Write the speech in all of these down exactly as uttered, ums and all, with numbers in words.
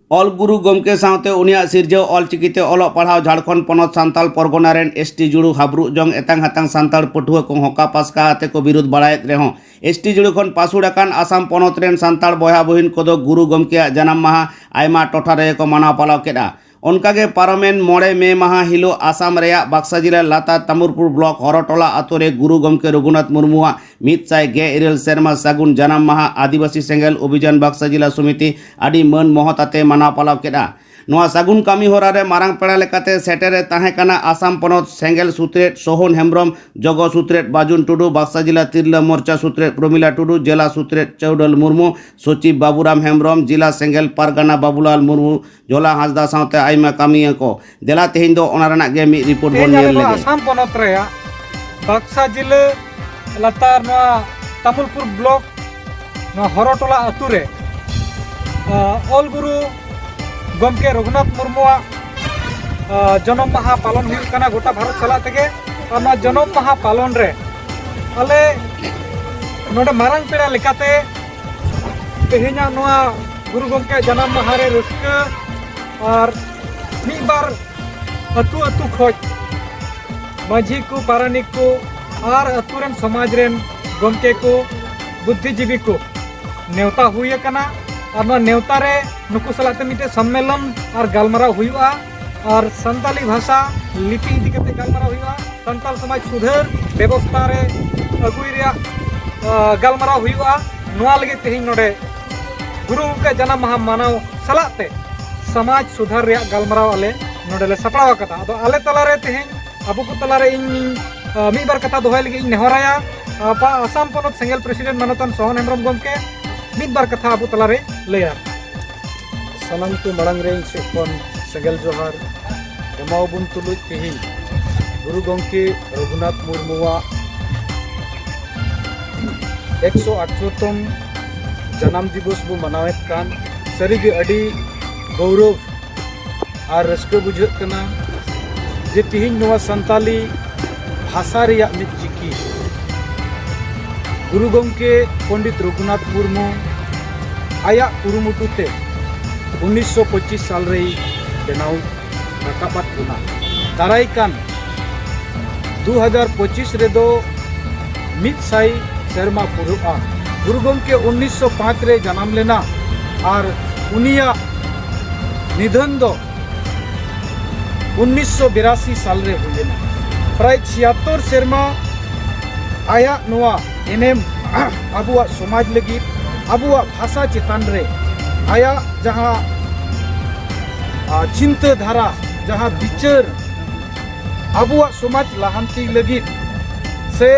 ᱚᱞ ᱜᱩᱨᱩ ᱜᱚᱢᱠᱮ ᱥᱟᱶᱛᱮ ᱩᱱᱤᱭᱟᱜ ᱥᱤᱨᱡᱟᱹᱣ ᱚᱞᱪᱤᱠᱤᱛᱮ ᱚᱞᱚᱜ ᱯᱟᱲᱦᱟᱣ ᱡᱷᱟᱲᱠᱷᱚᱸᱰ ᱯᱚᱱᱚᱛ ᱥᱟᱱᱛᱟᱲ ᱯᱚᱨᱜᱚᱱᱟ ᱨᱮᱱ ᱮᱥ ᱴᱤ ᱡᱩᱲᱩ ᱦᱟᱵᱨᱩᱜ ᱡᱚᱝ ᱮᱛᱟᱝ ᱦᱟᱛᱟᱝ ᱥᱟᱱᱛᱟᱲ ᱯᱟᱹᱴᱷᱩᱣᱟᱹ ᱠᱚ ᱦᱚᱸ ᱚᱠᱟ ᱯᱟᱥᱠᱟ ᱟᱛᱮ ᱠᱚ ᱵᱤᱨᱩᱫ ᱵᱟᱲᱟᱭᱮᱫ ᱨᱮᱦᱚᱸ, ᱮᱥ ᱴᱤ ᱡᱩᱲᱩ ᱠᱷᱚᱱ ᱯᱟᱹᱥᱩᱲ ᱟᱠᱟᱱ ᱟᱥᱟᱢ ᱯᱚᱱᱚᱛ ᱨᱮᱱ ᱥᱟᱱᱛᱟᱲ ᱵᱚᱭᱦᱟ ᱵᱚᱦᱤᱱ ᱠᱚᱫᱚ ᱜᱩᱨᱩ ᱜᱚᱢᱠᱮᱭᱟᱜ ᱡᱟᱱᱟᱢ ᱢᱟᱦᱟ ᱟᱭᱢᱟ ᱴᱚᱴᱷᱟ ᱨᱮᱜᱮ ᱠᱚ ᱢᱟᱱᱟᱣ ᱯᱟᱞᱟᱣ ᱠᱮᱫᱼᱟ᱾ ᱚᱱᱠᱟᱜᱮ ᱯᱟᱨᱚᱢᱮᱱ ᱢᱚᱬᱮ ᱢᱮ ᱢᱟᱦᱟ ᱦᱤᱞᱳᱜ ᱟᱥᱟᱢ ᱨᱮᱭᱟᱜ ᱵᱟᱠᱥᱟ ᱡᱤᱞᱟ ᱞᱟᱛᱟᱨ ᱛᱟᱢᱩᱨᱯᱩᱨ ᱵᱞᱚᱠ ᱦᱚᱨᱚᱴᱚᱞᱟ ᱟᱛᱳ ᱨᱮ ᱜᱩᱨᱩ ᱜᱚᱢᱠᱮ ᱨᱚᱜᱷᱩᱱᱟᱛᱷ ᱢᱩᱨᱢᱩᱣᱟᱜ ᱢᱤᱫ ᱥᱟᱭ ᱜᱮᱞ ᱤᱨᱟᱹᱞ ᱥᱮᱨᱢᱟ ᱥᱟᱹᱜᱩᱱ ᱡᱟᱱᱟᱢ ᱢᱟᱦᱟ ᱟᱹᱫᱤᱵᱟᱹᱥᱤ ᱥᱮᱸᱜᱮᱞ ᱚᱵᱷᱤᱡᱟᱱ ᱵᱟᱠᱥᱟ ᱡᱤᱞᱟ ᱥᱚᱢᱤᱛᱤ ᱟᱹᱰᱤ ᱢᱟᱹᱱ ᱢᱚᱦᱚᱛ ᱟᱛᱮ ᱢᱟᱱᱟᱣ ᱯᱟᱞᱟᱣ ᱠᱮᱫᱼᱟ᱾ ᱱᱚᱣᱟ ᱥᱟᱹᱜᱩᱱ ᱠᱟᱹᱢᱤ ᱦᱚᱨᱟ ᱨᱮ ᱢᱟᱨᱟᱝ ᱯᱮᱲᱟ ᱞᱮᱠᱟᱛᱮ ᱥᱮᱴᱮᱨ ᱮ ᱛᱟᱦᱮᱸ ᱠᱟᱱᱟ ᱟᱥᱟᱢ ᱯᱚᱱᱚᱛ ᱥᱮᱸᱜᱮᱞ ᱥᱩᱛᱨᱮᱛ ᱥᱳᱦᱚᱱ ᱦᱮᱢᱵᱨᱚᱢ, ᱡᱚᱜᱚ ᱥᱩᱛᱨᱮᱛ ᱵᱟᱡᱩᱱ ᱴᱩᱰᱩ, ᱵᱟᱠᱥᱟ ᱡᱤᱞᱟ ᱛᱤᱨᱞᱟᱹ ᱢᱳᱨᱪᱟ ᱥᱩᱛᱨᱮᱛ ᱯᱨᱚᱢᱤᱞᱟ ᱴᱩᱰᱩ, ᱡᱮᱞᱟ ᱥᱩᱛᱨᱮᱛ ᱪᱟᱹᱣᱰᱟᱹᱞ ᱢᱩᱨᱢᱩ, ᱥᱚᱪᱤᱵᱽ ᱵᱟᱵᱩᱨᱟᱢ ᱦᱮᱢᱵᱨᱚᱢ, ᱡᱮᱞᱟ ᱥᱮᱸᱜᱮᱞ ᱯᱟᱨᱜᱟᱱᱟ ᱵᱟᱵᱩᱞᱟᱞ ᱢᱩᱨᱢᱩ, ᱡᱷᱚᱞᱟ ᱦᱟᱸᱥᱫᱟ ᱥᱟᱶᱛᱮ ᱟᱭᱢᱟ ᱠᱟᱹᱢᱤᱭᱟᱹ ᱠᱚ᱾ ᱫᱮᱞᱟ ᱛᱮᱦᱮᱧ ᱫᱚ ᱚᱱᱟ ᱨᱮᱱᱟᱜ ᱜᱮ ᱢᱤᱫ ᱨᱤᱯᱳᱨᱴ ᱵᱚᱱ ᱛᱮᱦᱮᱧ ᱧᱮᱞ ᱟᱞᱮ ᱱᱚᱣᱟ ᱞᱮᱜᱮ᱾ ᱟᱥᱟᱢ ᱯᱚᱱᱚᱛ ᱨᱮᱭᱟᱜ ᱵᱟᱠᱥᱟ ᱡᱤᱞᱟᱹ ᱞᱟᱛᱟᱨ ᱱᱚᱣᱟ ᱛᱟᱢᱩᱞᱯᱩᱨ ᱵᱞᱚᱠ, ᱱᱚᱣᱟ ᱦᱚᱨᱚᱴᱚᱞᱟ ᱟᱹᱛᱩ ᱨᱮ, ᱟ, ᱚᱞ ᱜᱩᱨᱩ ᱜᱚᱢᱠᱮ ᱨᱚᱜᱷᱩᱱᱟᱛᱷ ᱢᱩᱨᱢᱩᱣᱟᱜ, ᱟ, ᱡᱚᱱᱚᱢ ᱢᱟᱦᱟ ᱯᱟᱞᱚᱱ ᱦᱩᱭᱩᱜ ᱠᱟᱱᱟ ᱜᱚᱴᱟ ᱵᱷᱟᱨᱚᱛ ᱥᱟᱞᱟᱜ ᱛᱮᱜᱮ᱾ ᱟᱨ ᱱᱚᱣᱟ ᱡᱚᱱᱚᱢ ᱢᱟᱦᱟ ᱯᱟᱞᱚᱱ ᱨᱮ ᱟᱞᱮ ᱱᱚᱰᱮ ᱢᱟᱨᱟᱝ ᱯᱮᱲᱟ ᱞᱮᱠᱟᱛᱮ ᱛᱮᱦᱮᱧᱟᱜ ᱱᱚᱣᱟ ᱜᱩᱨᱩ ᱜᱚᱢᱠᱮ ᱡᱟᱱᱟᱢ ᱢᱟᱦᱟ ᱨᱮ ᱨᱟᱹᱥᱠᱟᱹ ᱟᱨ ᱢᱤᱫ ᱵᱟᱨ ᱟᱹᱛᱩ ᱟᱹᱛᱩ ᱠᱷᱚᱡ ᱢᱟᱹᱡᱷᱤ ᱠᱚ, ᱯᱟᱨᱟᱱᱤᱠ ᱠᱚ ᱟᱨ ᱟᱹᱛᱩ ᱨᱮᱱ ᱥᱚᱢᱟᱡᱽ ᱨᱮᱱ ᱜᱚᱢᱠᱮ ᱠᱚ, ᱵᱩᱫᱽᱫᱷᱤᱡᱤᱵᱤ ᱠᱚ ᱱᱮᱣᱛᱟ ᱦᱩᱭ ᱟᱠᱟᱱᱟ᱾ ᱟᱨ ᱱᱚᱣᱟ ᱱᱮᱣᱛᱟ ᱨᱮ ᱱᱩᱠᱩ ᱥᱟᱞᱟᱜ ᱛᱮ ᱢᱤᱫᱴᱮᱡ ᱥᱚᱢᱢᱮᱞᱚᱱ ᱟᱨ ᱜᱟᱞᱢᱟᱨᱟᱣ ᱦᱩᱭᱩᱜᱼᱟ᱾ ᱟᱨ ᱥᱟᱱᱛᱟᱞᱤ ᱵᱷᱟᱥᱟ ᱞᱤᱯᱤ ᱤᱫᱤ ᱠᱟᱛᱮ ᱜᱟᱞᱢᱟᱨᱟᱣ ᱦᱩᱭᱩᱜᱼᱟ᱾ ᱥᱟᱱᱛᱟᱲ ᱥᱚᱢᱟᱡᱽ ᱥᱩᱫᱷᱟᱹᱨ ᱵᱮᱵᱚᱥᱛᱷᱟ ᱨᱮ ᱟᱹᱜᱩᱭ ᱨᱮᱭᱟᱜ, ᱟ, ᱜᱟᱞᱢᱟᱨᱟᱣ ᱦᱩᱭᱩᱜᱼᱟ᱾ ᱱᱚᱣᱟ ᱞᱟᱹᱜᱤᱫ ᱛᱮᱦᱮᱧ ᱱᱚᱰᱮ ᱜᱩᱨᱩ ᱜᱚᱢᱠᱮ ᱡᱟᱱᱟᱢ ᱢᱟᱦᱟ ᱢᱟᱱᱟᱣ ᱥᱟᱞᱟᱜ ᱛᱮ ᱥᱚᱢᱟᱡᱽ ᱥᱩᱫᱷᱟᱹᱨ ᱨᱮᱭᱟᱜ ᱜᱟᱞᱢᱟᱨᱟᱣ ᱟᱞᱮ ᱱᱚᱰᱮ ᱞᱮ ᱥᱟᱯᱲᱟᱣ ᱟᱠᱟᱫᱟ᱾ ᱟᱫᱚ ᱟᱞᱮ ᱛᱟᱞᱟᱨᱮ ᱛᱮᱦᱮᱧ ᱟᱵᱚ ᱠᱚ ᱛᱟᱞᱟᱨᱮ ᱤᱧ, ᱟ, ᱢᱤᱫ ᱵᱟᱨ ᱠᱟᱛᱷᱟ ᱫᱚᱦᱚᱭ ᱞᱟᱹᱜᱤᱫ ᱤᱧ ᱱᱮᱦᱚᱨᱟᱭᱟ, ᱟ, ᱯᱟ-, ᱟᱥᱟᱢ ᱯᱚᱱᱚᱛ ᱥᱮᱸᱜᱮᱞ ᱯᱨᱮᱥᱤᱰᱮᱱᱴ ᱢᱟᱱᱚᱛᱟᱱ ᱥᱚᱦᱚᱱ ᱦᱮᱢᱵᱨᱚᱢ ᱜᱚᱢᱠᱮ ᱢᱤᱫ ᱵᱟᱨ ᱠᱟᱛᱷᱟ ᱟᱵᱚ ᱛᱟᱞᱟᱨᱮ ᱞᱟᱹᱭᱟ᱾ ᱥᱟᱱᱟᱢ ᱠᱚ ᱢᱟᱲᱟᱝ ᱨᱮ ᱤᱧ ᱥᱮᱫ ᱠᱷᱚᱱ ᱥᱮᱸᱜᱮᱞ ᱡᱚᱦᱟᱨ ᱮᱢᱟᱣᱟᱵᱚᱱ ᱛᱩᱞᱩᱡ ᱛᱮᱦᱮᱧ ᱜᱩᱨᱩ ᱜᱚᱢᱠᱮ ᱨᱚᱜᱷᱩᱱᱟᱛᱷ ᱢᱩᱨᱢᱩᱣᱟᱜ ᱮᱠᱥᱚ ᱟᱴᱷᱨᱚ ᱛᱚᱢ ᱡᱟᱱᱟᱢ ᱫᱤᱵᱚᱥ ᱵᱚ ᱢᱟᱱᱟᱣᱮᱫ ᱠᱟᱱ, ᱥᱟᱹᱨᱤᱜᱮ ᱟᱹᱰᱤ ᱜᱚᱨᱚᱵᱽ ᱟᱨ ᱨᱟᱹᱥᱠᱟᱹ ᱵᱩᱡᱷᱟᱹᱜ ᱠᱟᱱᱟ ᱡᱮ ᱛᱤᱦᱤᱧ ᱱᱚᱣᱟ ᱥᱟᱱᱛᱟᱞᱤ ᱵᱷᱟᱥᱟ ᱨᱮᱭᱟᱜ ᱢᱤᱫ ᱪᱤᱠᱤ ᱜᱩᱨᱩ ᱜᱚᱢᱠᱮ ᱯᱚᱱᱰᱤᱛ ᱨᱚᱜᱷᱩᱱᱟᱛᱷ ᱢᱩᱨᱢᱩ ᱟᱭᱟᱜ ᱠᱩᱨᱩᱢᱩᱴᱩ ᱛᱮ ᱩᱱᱤᱥᱥᱚ ᱯᱚᱸᱪᱤᱥ ᱥᱟᱞ ᱨᱮᱭ ᱵᱮᱱᱟᱣ ᱨᱟᱠᱟᱵ ᱟᱫ ᱵᱚᱱᱟ᱾ ᱫᱟᱨᱟᱭ ᱠᱟᱱ ᱫᱩ ᱦᱟᱡᱟᱨ ᱯᱚᱸᱪᱤᱥ ᱨᱮᱫᱚ ᱢᱤᱫ ᱥᱟᱭ ᱥᱮᱨᱢᱟ ᱯᱩᱨᱟᱹᱜᱼᱟ᱾ ᱜᱩᱨᱩ ᱜᱚᱢᱠᱮ ᱩᱱᱤᱥᱥᱚ ᱯᱟᱸᱪ ᱨᱮ ᱡᱟᱱᱟᱢ ᱞᱮᱱᱟ ᱟᱨ ᱩᱱᱤᱭᱟᱜ ᱱᱤᱫᱷᱟᱹᱱ ᱫᱚ ᱩᱱᱤᱥᱥᱚ ᱵᱤᱨᱟᱥᱤ ᱥᱟᱞ ᱨᱮ ᱦᱩᱭ ᱞᱮᱱᱟ᱾ ᱯᱨᱟᱭ ᱪᱷᱤᱭᱟᱛᱛᱳᱨ ᱥᱮᱨᱢᱟ ᱟᱭᱟᱜ ᱱᱚᱣᱟ ᱮᱱᱮᱢ ᱟᱵᱚᱣᱟᱜ ᱥᱚᱢᱟᱡᱽ ᱞᱟᱹᱜᱤᱫ, ᱟᱵᱚᱣᱟᱜ ᱵᱷᱟᱥᱟ ᱪᱮᱛᱟᱱ ᱨᱮ ᱟᱭᱟᱜ ᱡᱟᱦᱟᱸ, ᱟ, ᱪᱤᱱᱛᱟᱹ ᱫᱷᱟᱨᱟ, ᱡᱟᱦᱟᱸ ᱵᱤᱪᱟᱹᱨ, ᱟᱵᱚᱣᱟᱜ ᱥᱚᱢᱟᱡᱽ ᱞᱟᱦᱟᱱᱛᱤ ᱞᱟᱹᱜᱤᱫ ᱥᱮ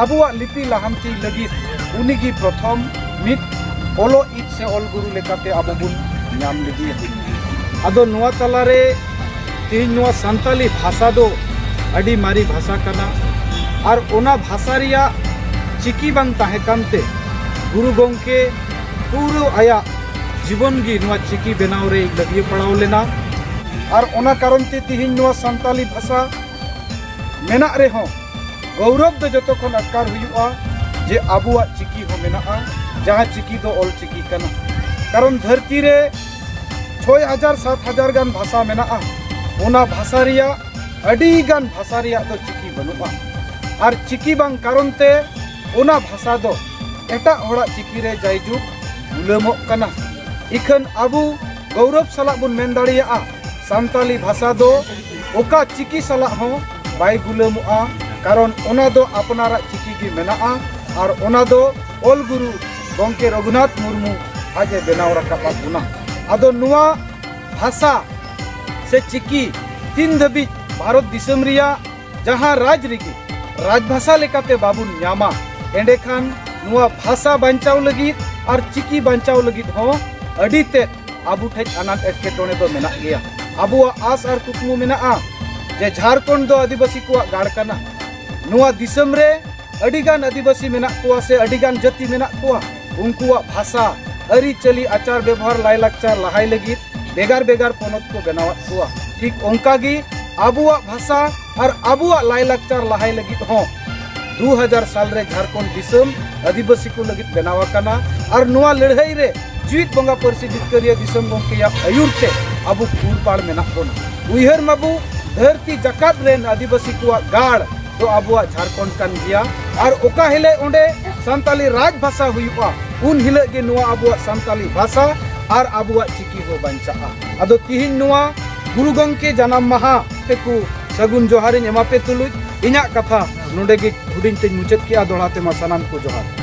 ᱟᱵᱚᱣᱟᱜ ᱞᱤᱯᱤ ᱞᱟᱦᱟᱱᱛᱤ ᱞᱟᱹᱜᱤᱫ ᱩᱱᱤᱜᱮ ᱯᱨᱚᱛᱷᱚᱢ ᱢᱤᱫ ᱚᱞᱚᱜ ᱤᱡ ᱥᱮ ᱚᱞ ᱜᱩᱨᱩ ᱞᱮᱠᱟᱛᱮ ᱟᱵᱚ ᱵᱚᱱ ᱧᱟᱢ ᱞᱮᱫᱮᱭᱟ᱾ ᱟᱫᱚ ᱱᱚᱣᱟ ᱛᱟᱞᱟᱨᱮ ᱛᱮᱦᱮᱧ ᱱᱚᱣᱟ ᱥᱟᱱᱛᱟᱞᱤ ᱵᱷᱟᱥᱟ ᱫᱚ ᱟᱹᱰᱤ ᱢᱟᱨᱮ ᱵᱷᱟᱥᱟ ᱠᱟᱱᱟ ᱟᱨ ᱚᱱᱟ ᱵᱷᱟᱥᱟ ᱨᱮᱭᱟᱜ ᱪᱤᱠᱤ ᱵᱟᱝ ᱛᱟᱦᱮᱸ ᱠᱟᱱᱛᱮ ᱜᱩᱨᱩ ᱜᱚᱢᱠᱮ ᱯᱩᱨᱟᱹ ᱟᱭᱟᱜ ᱡᱤᱵᱚᱱ ᱜᱮ ᱱᱚᱣᱟ ᱪᱤᱠᱤ ᱵᱮᱱᱟᱣ ᱨᱮ ᱞᱟᱹᱜᱤᱭᱟᱹ ᱯᱟᱲᱟᱣ ᱞᱮᱱᱟ᱾ ᱟᱨ ᱚᱱᱟ ᱠᱟᱨᱚᱱ ᱛᱮ ᱛᱮᱦᱮᱧ ᱱᱚᱣᱟ ᱥᱟᱱᱛᱟᱞᱤ ᱵᱷᱟᱥᱟ ᱢᱮᱱᱟᱜ ᱨᱮᱦᱚᱸ ᱜᱚᱨᱚᱵᱽ ᱫᱚ ᱡᱚᱛᱚ ᱠᱷᱚᱱ ᱟᱴᱠᱟᱨ ᱦᱩᱭᱩᱜᱼᱟ ᱡᱮ ᱟᱵᱚᱣᱟᱜ ᱪᱤᱠᱤ ᱦᱚᱸ ᱢᱮᱱᱟᱜᱼᱟ, ᱡᱟᱦᱟᱸ ᱪᱤᱠᱤ ᱫᱚ ᱚᱞ ᱪᱤᱠᱤ ᱠᱟᱱᱟ᱾ ᱠᱟᱨᱚᱱ ᱫᱷᱟᱹᱨᱛᱤ ᱨᱮ ᱪᱷᱚᱭ ᱦᱟᱡᱟᱨ ᱥᱟᱛ ᱦᱟᱡᱟᱨ ᱜᱟᱱ ᱵᱷᱟᱥᱟ ᱢᱮᱱᱟᱜᱼᱟ᱾ ᱚᱱᱟ ᱵᱷᱟᱥᱟ ᱨᱮᱭᱟᱜ ᱟᱹᱰᱤ ᱜᱟᱱ ᱵᱷᱟᱥᱟ ᱨᱮᱭᱟᱜ ᱫᱚ ᱪᱤᱠᱤ ᱵᱟᱹᱱᱩᱜᱼᱟ᱾ ᱟᱨ ᱪᱤᱠᱤ ᱵᱟᱝ ᱠᱟᱨᱚᱱ ᱛᱮ ᱚᱱᱟ ᱵᱷᱟᱥᱟ ᱫᱚ ᱮᱴᱟᱜ ᱦᱚᱲᱟᱜ ᱪᱤᱠᱤ ᱨᱮ ᱡᱟᱭᱡᱩᱜᱽ ᱜᱩᱞᱟᱹᱢᱚᱜ ᱠᱟᱱᱟ᱾ ᱤᱠᱷᱟᱹᱱ ᱟᱵᱚ ᱜᱚᱨᱚᱵᱽ ᱥᱟᱞᱟᱜ ᱵᱚᱱ ᱢᱮᱱ ᱫᱟᱲᱮᱭᱟᱜᱼᱟ, ᱥᱟᱱᱛᱟᱞᱤ ᱵᱷᱟᱥᱟ ᱫᱚ ᱚᱠᱟ ᱪᱤᱠᱤ ᱥᱟᱞᱟᱜ ᱦᱚᱸ ᱵᱟᱭ ᱜᱩᱞᱟᱹᱢᱚᱜᱼᱟ, ᱠᱟᱨᱚᱱ ᱚᱱᱟ ᱫᱚ ᱟᱯᱱᱟᱨᱟᱜ ᱪᱤᱠᱤ ᱜᱮ ᱢᱮᱱᱟᱜᱼᱟ ᱟᱨ ᱚᱱᱟ ᱫᱚ ᱚᱞ ᱜᱩᱨᱩ ᱜᱚᱢᱠᱮ ᱨᱚᱜᱷᱩᱱᱟᱛᱷ ᱢᱩᱨᱢᱩ ᱟᱡ ᱮ ᱵᱮᱱᱟᱣ ᱨᱟᱠᱟᱵ ᱟᱫ ᱵᱚᱱᱟ᱾ ᱟᱫᱚ ᱱᱚᱣᱟ ᱵᱷᱟᱥᱟ ᱥᱮ ᱪᱤᱠᱤ ᱛᱤᱱ ᱫᱷᱟᱹᱵᱤᱡ ᱵᱷᱟᱨᱚᱛ ᱫᱤᱥᱚᱢ ᱨᱮᱭᱟᱜ ᱡᱟᱦᱟᱸ ᱨᱟᱡᱽ ᱨᱮᱜᱮ ᱨᱟᱡᱽ ᱵᱷᱟᱥᱟ ᱞᱮᱠᱟᱛᱮ ᱵᱟᱵᱚᱱ ᱧᱟᱢᱟ, ᱮᱸᱰᱮᱠᱷᱟᱱ ᱱᱚᱣᱟ ᱵᱷᱟᱥᱟ ᱵᱟᱧᱪᱟᱣ ᱞᱟᱹᱜᱤᱫ ᱟᱨ ᱪᱤᱠᱤ ᱵᱟᱧᱪᱟᱣ ᱞᱟᱹᱜᱤᱫ ᱦᱚᱸ ᱟᱹᱰᱤ ᱛᱮᱫ ᱟᱵᱚ ᱴᱷᱮᱱ ᱟᱱᱟᱴ ᱮᱴᱠᱮᱴᱚᱬᱮ ᱫᱚ ᱢᱮᱱᱟᱜ ᱜᱮᱭᱟ᱾ ᱟᱵᱚᱣᱟᱜ ᱟᱥ ᱟᱨ ᱠᱩᱠᱢᱩ ᱢᱮᱱᱟᱜᱼᱟ ᱡᱮ ᱡᱷᱟᱲᱠᱷᱚᱸᱰ ᱫᱚ ᱟᱹᱫᱤᱵᱟᱹᱥᱤ ᱠᱚᱣᱟᱜ ᱜᱟᱲ ᱠᱟᱱᱟ᱾ ᱱᱚᱣᱟ ᱫᱤᱥᱚᱢ ᱨᱮ ᱟᱹᱰᱤᱜᱟᱱ ᱟᱹᱫᱤᱵᱟᱹᱥᱤ ᱢᱮᱱᱟᱜ ᱠᱚᱣᱟ ᱥᱮ ᱟᱹᱰᱤᱜᱟᱱ ᱡᱟᱹᱛᱤ ᱢᱮᱱᱟᱜ ᱠᱚᱣᱟ, ᱩᱱᱠᱩᱣᱟᱜ ᱵᱷᱟᱥᱟ, ᱟᱹᱨᱤᱪᱟᱹᱞᱤ, ᱟᱪᱟᱨ ᱵᱮᱵᱚᱦᱟᱨ, ᱞᱟᱭᱞᱟᱠᱪᱟᱨ ᱞᱟᱦᱟᱭ ᱞᱟᱹᱜᱤᱫ ᱵᱷᱮᱜᱟᱨ ᱵᱷᱮᱜᱟᱨ ᱯᱚᱱᱚᱛ ᱠᱚ ᱵᱮᱱᱟᱣᱟᱫ ᱠᱚᱣᱟ᱾ ᱴᱷᱤᱠ ᱚᱱᱠᱟ ᱜᱮ ᱟᱵᱚᱣᱟᱜ ᱵᱷᱟᱥᱟ ᱟᱨ ᱟᱵᱚᱣᱟᱜ ᱞᱟᱭᱞᱟᱠᱪᱟᱨ ᱞᱟᱦᱟᱭ ᱞᱟᱹᱜᱤᱫ ᱦᱚᱸ ᱫᱩ ᱦᱟᱡᱟᱨ ᱥᱟᱞ ᱨᱮ ᱡᱷᱟᱲᱠᱷᱚᱸᱰ ᱫᱤᱥᱚᱢ ᱟᱹᱫᱤᱵᱟᱹᱥᱤ ᱠᱚ ᱞᱟᱹᱜᱤᱫ ᱵᱮᱱᱟᱣ ᱟᱠᱟᱱᱟ᱾ ᱟᱨ ᱱᱚᱣᱟ ᱞᱟᱹᱲᱦᱟᱹᱭ ᱨᱮ ᱡᱤᱣᱤᱫ ᱵᱚᱸᱜᱟ ᱯᱟᱹᱨᱥᱤ ᱡᱤᱛᱠᱟᱹᱨᱤᱭᱟᱹ ᱫᱤᱥᱚᱢ ᱜᱚᱢᱠᱮᱭᱟᱜ ᱟᱹᱭᱩᱨ ᱛᱮ ᱟᱵᱚ ᱯᱷᱩᱨᱯᱟᱲ ᱢᱮᱱᱟᱜ ᱵᱚᱱᱟ᱾ ᱩᱭᱦᱟᱹᱨ ᱢᱟᱵᱚ, ᱫᱷᱟᱹᱨᱛᱤ ᱡᱟᱠᱟᱛ ᱨᱮᱱ ᱟᱹᱫᱤᱵᱟᱹᱥᱤ ᱠᱚᱣᱟᱜ ᱜᱟᱲ ᱫᱚ ᱟᱵᱚᱣᱟᱜ ᱡᱷᱟᱲᱠᱷᱚᱸᱰ ᱠᱟᱱ ᱜᱮᱭᱟ᱾ ᱟᱨ ᱚᱠᱟ ᱦᱤᱞᱳᱜ ᱚᱸᱰᱮ ᱥᱟᱱᱛᱟᱞᱤ ᱨᱟᱡᱽ ᱵᱷᱟᱥᱟ ᱦᱩᱭᱩᱜᱼᱟ, ᱩᱱ ᱦᱤᱞᱳᱜ ᱜᱮ ᱱᱚᱣᱟ ᱟᱵᱚᱣᱟᱜ ᱥᱟᱱᱛᱟᱞᱤ ᱵᱷᱟᱥᱟ ᱟᱨ ᱟᱵᱚᱣᱟᱜ ᱪᱤᱠᱤ ᱦᱚᱸ ᱵᱟᱧᱪᱟᱜᱼᱟ᱾ ᱟᱫᱚ ᱛᱤᱦᱤᱧ ᱱᱚᱣᱟ ᱜᱩᱨᱩ ᱜᱚᱢᱠᱮ ᱡᱟᱱᱟᱢ ᱢᱟᱦᱟ ᱛᱮᱠᱚ ᱥᱟᱹᱜᱩᱱ ᱡᱚᱦᱟᱨᱤᱧ ᱮᱢᱟ ᱯᱮ ᱛᱩᱞᱩᱡ ᱤᱧᱟᱹᱜ ᱠᱟᱛᱷᱟ ᱱᱚᱰᱮ ᱜᱮ ᱦᱩᱰᱤᱧ ᱛᱮᱧ ᱢᱩᱪᱟᱹᱫ ᱠᱮᱜᱼᱟ᱾ ᱫᱚᱦᱲᱟ ᱛᱮ ᱢᱟ ᱥᱟᱱᱟᱢ ᱠᱚ ᱡᱚᱦᱟᱨ᱾